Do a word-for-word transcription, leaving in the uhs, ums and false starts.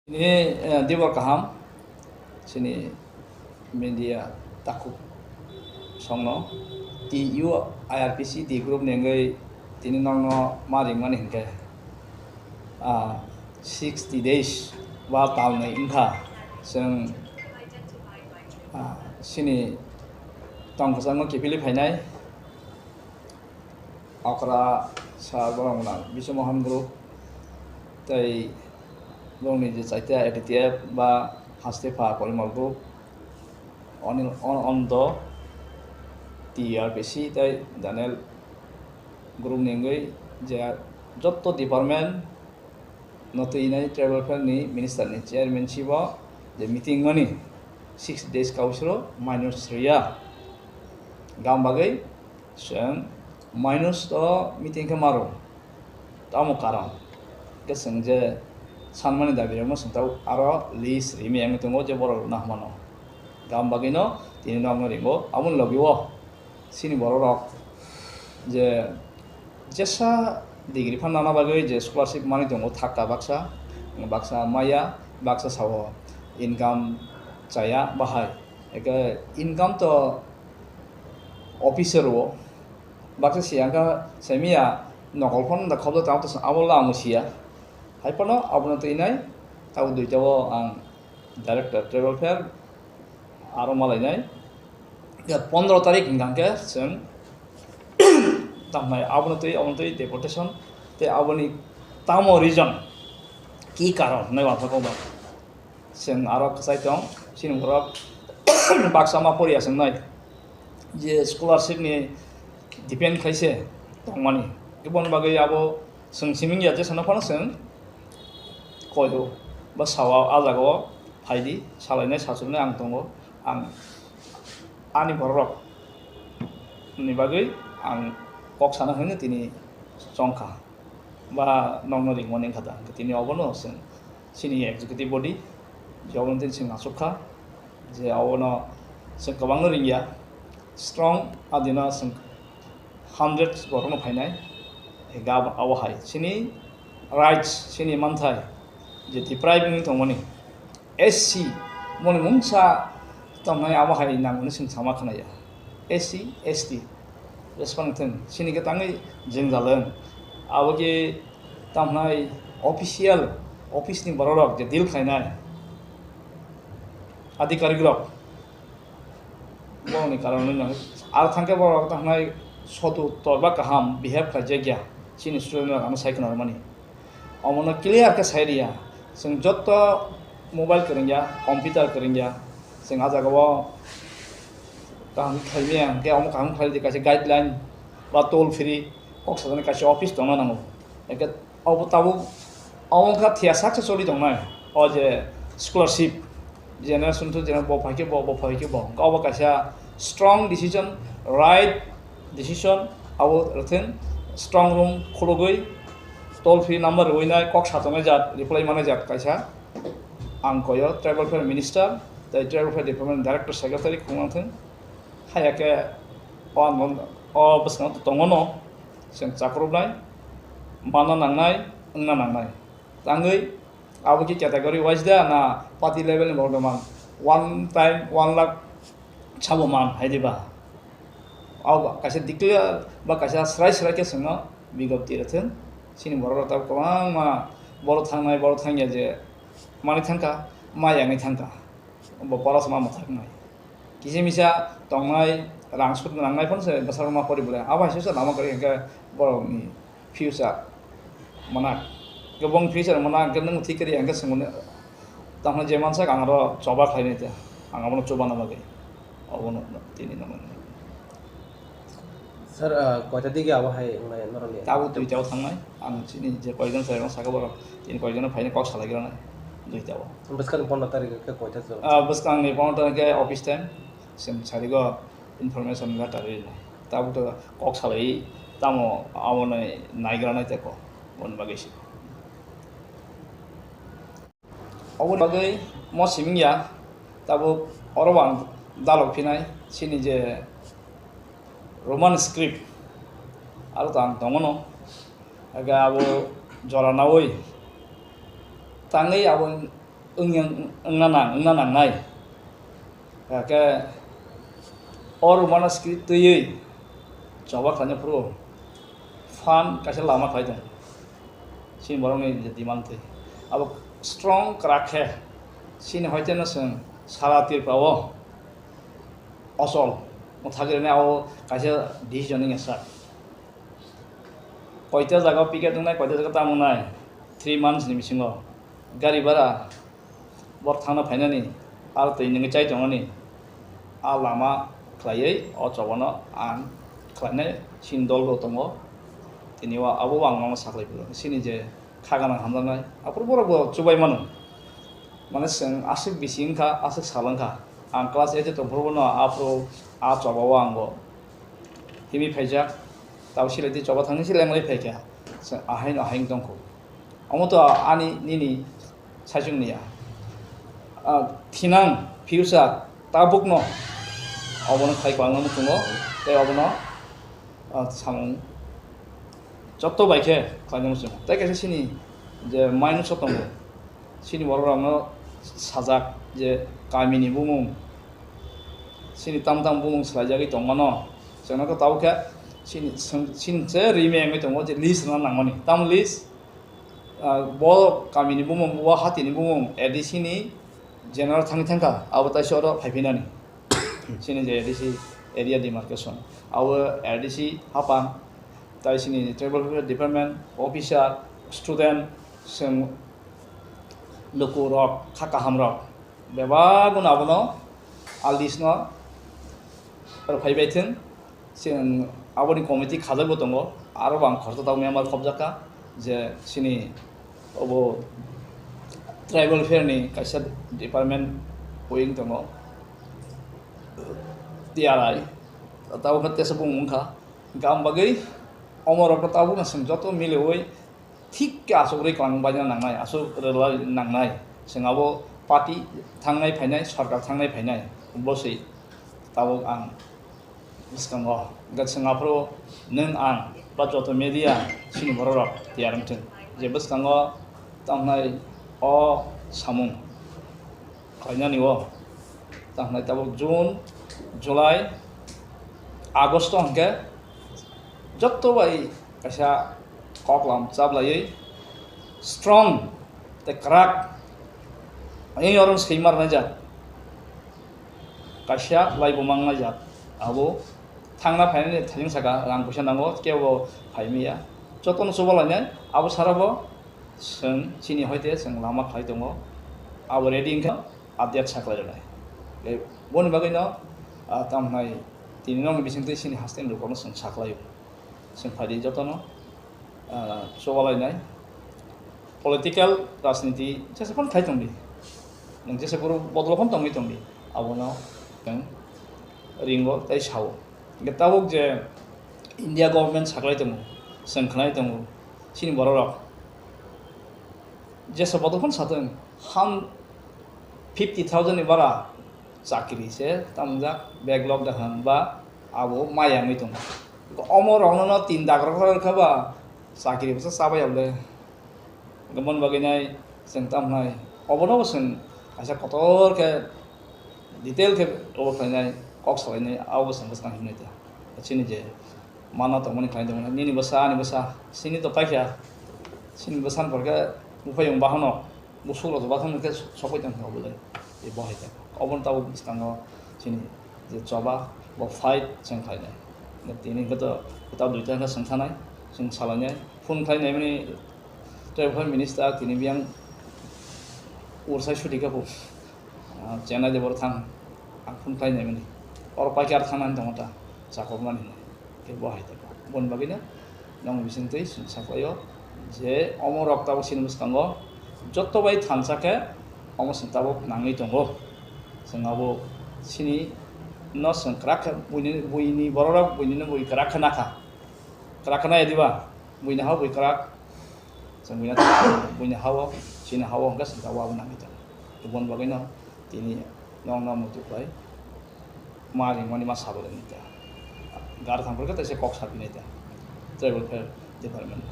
Ini, eh, dibor kaham, sini media takhuk songno, T U I R P C T group ni wngwi tini nokno ma ringmani hinkhe, ah, sixty days ba talnwi wngkha chwng, ah, sini tong kwchangno kiphilwi phainai. Okra sir borok gwnang Biswa Mohan group tei borokni je chaita A T T F ba Haste Pha Porimal group, Anil, On-, Ondo, T R P C tei Daniel group ni wngwi je jotto department no twi nai tribal welfare ni minister ni chairman sibo je meeting mani six days kausro minus riya gam bagwi. Chwng minus to meeting khe maro. Tamo karon. Khe chwng je sanmani dabi rokno chwng tabuk aro list rimi wngwi tongo je borok rokno hamano. Gam bagwino tini nokno ringo. Aboni logi o chini borok rok je jesa degree phan nana bagwi je scholarship manwi tongo thakka baksa, baksa maya, baksa sao income chaya bahai. Eke income to officer o baksa siya wngkha semiya nokol phano da khobda tamo to abo la amo siya. Hai phano abono twi nai tabuk duita o ang director tribal welfare aro malainai. Ya pondro tarik hingkha khe chwng tamnai abono twi abono twi deportation tei aboni tamo reason ki karon nai wapha kok ba. Chwng aro kwchai tong, chini borok baksa ma poriya chwng nai. Je scholarship ni depend khaise tongmani. Eboni bagwi abo chwng siming ya jesano phano chwng koido ba sao a jaga o phaidi salainai sachuknai ang tongo. Ang ani borok rok ni bagwi ang kok sana hwnwi tini chongkha. Ba nokno ringmani wngkha da. Hwnkhe tini obono chwng chini executive body je obono tini chwng achukha je obono chwng kwbangno ringya, strong adino chwng hundred borokno phainai. Hwnkhe abo hai chini rights, chini manthai je deprive wngwi tongmani, S C moni mungsa tongnai abo hai nangmani chwng sama khwnaya. S C, S T respond thung, chini khe tangwi jwngjal wng. Abo khe tamhnai official office ni borok rok je deal khlainai adhikarik rok borokni karon wngwi nang. Aro thangkhe borok tamhnai sotu torba kaham behave khlaijakya chini student rok ano sai khna rwmani. Omono clear khe sai riya. Chwng jotto mobile kwrwngya, computer kwrwngya. Chwng ah jagao kaham khe khlai maya, hwnkhe omo kaham khlai di kaisa guideline ba toll free kok sajani kaisa office tongna nango. Hwnkhe obo tabuk omo wngkha thiya sak se choli tongnai. O je scholarship generation to generation bo phai khe bo, bo phai khe bo. Hwnkhe obo kaisa strong decision, right decision, abo rwthwng strong room khulugwi toll free number rwinai kok sa tongnai jat, reply manai jat kaisa. Ang koyo tribal welfare minister tei tribal welfare department director secretary khunglang thwng. Haya khe o, o bwskango tongo no chwng chakrubnai, manna nangnai, wngna nangnai. Tangwi abo khe category wise da na party level ni borok rok man, one time one lakh sabo man hai diba? Abo kaisa declare ba kaisa srai srai khe chwngno bigopti rwthwng. Chini borok rok tabuk kwbangma borok thangnai, borok thangya je manwi thangkha, ma yangwi thangkha, bo borok se ma mwthaknai. Kisa misa tongnai, rang sut nangnai phano se bwsarok ma pori bolai. Abo hai se lama kwrwi hwnkhe borokni future manak. Khe bong future manak hwnkhe nwng thik kwrwi hwnkhe swngmani tamo je mansak ang aro choba khlainai te. Ang abono chubana bagwi. Abono tini nangmani. Sir, ah, koita dige abo hai wngnai norokni? Tabuk duita o thangnai. Ang chini je koijon chwrairok saka borok. Tini koijon phainai kok salai granai. Duita o. Bwskangni pondro tarik khe koita chwng? Ah, bwskangni pondro tarik khe office time. Chwng sarigo information letter rinai. Tabuk to kok salai tamo aboni naigra nai teko. Boni bagwi se. Oboni bagwi mo siming ya. Tabuk oro bo ang dalok phinai chini je Roman script aro to ang tongo no. Aga abo jora nawi tangwi abo wngya, wngna nang, wngna nangnai. Hakhe o Roman script twiwi choba khlaina phuru phan kaisa lama khlai tongo. Chini borokni je demand twi. Abo strong kwrak khe chini hoiteno chwng sara Tripura o ochol mwthagwi rwnai abo kaisa decision wngya sak. Koita jaga picket wngnai, koita jaga tamo wngnai, three months ni bisingo gari bara bor thangna phainani, aro twi nungwi chai tongmani, a lama khlaiwi o chobano ang khlainai chini dol bo tongo. Tini o abo ang nono saklai phuru chini je kha gana hamjaknai, aphuru borok bo chubai mano. Mane chwng aswk bisi wngkha, aswk sal wngkha. Ang class eight o tongphuru bono aphuru a choba o ang bo himwi phaijak. Tabo silai di choba thangwi se lenglai phaikha. Chwng ahaino ahaino tongkho. Omo to ani nini saichung niya. Ah, thinang future tabukno obono khai kwlangna muchungo tei obono, ah, samung joto bai khe khlaina muchungo. Tei kaisa chini je minus o tongo, chini borok rokno sajak je kamini bumung, chini tam tam bumung swlaijagwi tongmano, chwngno khe tabuk khe chini, chini se rimi wngwi tongo je list rwna nangmani. Tamo list? Ah, bo kamini bumung, bo hatini bumung A D C ni general thangwi thangkha, abo taisa oro phaiphinani. Chini je A D C area demarcation, abo A D C hapang, tai chini tribal welfare department, officer, student, chwng lukurok, kha kahamrok, bebak no abono a list no rwphai bai thwng. Chwng aboni committee khajak bo tongo, aro bo ang khoroksa tabuk member khobjak kha je chini obo tribal welfare ni kaisa department wing tongo, T R I, tabuk khe tesa bung wngkha. Gam bagwi omo rokno tabukno chwng joto miliwi thik khe aswk rwi kwlang baina nangnai, aswk rwlai nangnai. Chwng abo party thangnai phainai, sorkar thangnai phainai, bwswi tabuk ang bwskango. Hwnkhe chwng aphuru nwng ang ba joto media chini borok rok tiyar wngthung je bwskango tongnai o samung khlainani o tamo hwnai tabuk June, July, August hwnkhe joto bai kaisa koklam chaplaiwi strong tei kwrak, ayang oro swi marnai jat, kaisa laibo mangnai jat. Abo thangna phainani thaichung saka rang puisa nango, kebo phaimaya, jotono chubalainai abo sara bo. Chwng chini hoite chwng lama khlai tongo, abo ready wngkha update saklai rwnai. Tei boni bagwino, ah, tamo hwnai tini nokni bisingtwi chini hasteni lukurokno chwng saklaio. Chwng phaidi jotono, ah, chubalainai. Political rajniti jesa phano khlai tongdi. Nwng jesa boro bodol phano tongwi tongdi. Abono nwng ringo tei sao. Hwnkhe tabuk je India government saklai tongo, chwng khnai tongo, chini borok rok jesa bodol phano satwng, ham fifty thousand ni bara chakri se tamjak, backlog da hwn ba abo maya wngwi tongo. Omo rokno no tin dak rok rw kha ba chakri bwsa chabai ya bwle. Hwnkhe boni bagwi nai chwng tamo hwnai obono bo chwng kaisa kotor khe detail khe obo khlainai, kok salainai, abo bo chwng bwskang himnai ta. Chini je mana tongmani khlai tongmani, nini bwsa, ani bwsa, chini to paikha, chini bwsani pore khe buphayung bahanok, busukrok to bathang khe sokwi tongkha obo le, tei bo hai khe. Obono tabuk bwskango chini je choba, bo fight chwng khlainai. Tini hwnkhe to kwtal duita hwnkhe chwng thanai, chwng salainai, phone khlainai mani, Tribal Minister tini biyang ursai suti khe bo, ah, Chennai de boro thang, ang phone khlai naimani. Oro paikhe ar thangnani tongo ta, chakokmani hinwi. Khe bo hai ta. Boni bagwino nokni bisingtwi chwng saklaio je omo rok tabuk chini bwskango joto bai thansa khe omo chwng tabuk nangwi tongo. Chwng abo chini no chwng kwrak khe buini, buini borok rok buini no bui kwrak khe nakha. Kwrak khe nai diba? Buini ha bui kwrak. Chwng buino, buini ha-o, chini ha-o hwnkhe chwng tabuk abo nangwi tongo. Boni bagwino tini nokno muitu khlai ma ringmani ma sabalai nai ta. Gar thang phai khe teisa kok saphi nai ta. Tribal Welfare Department.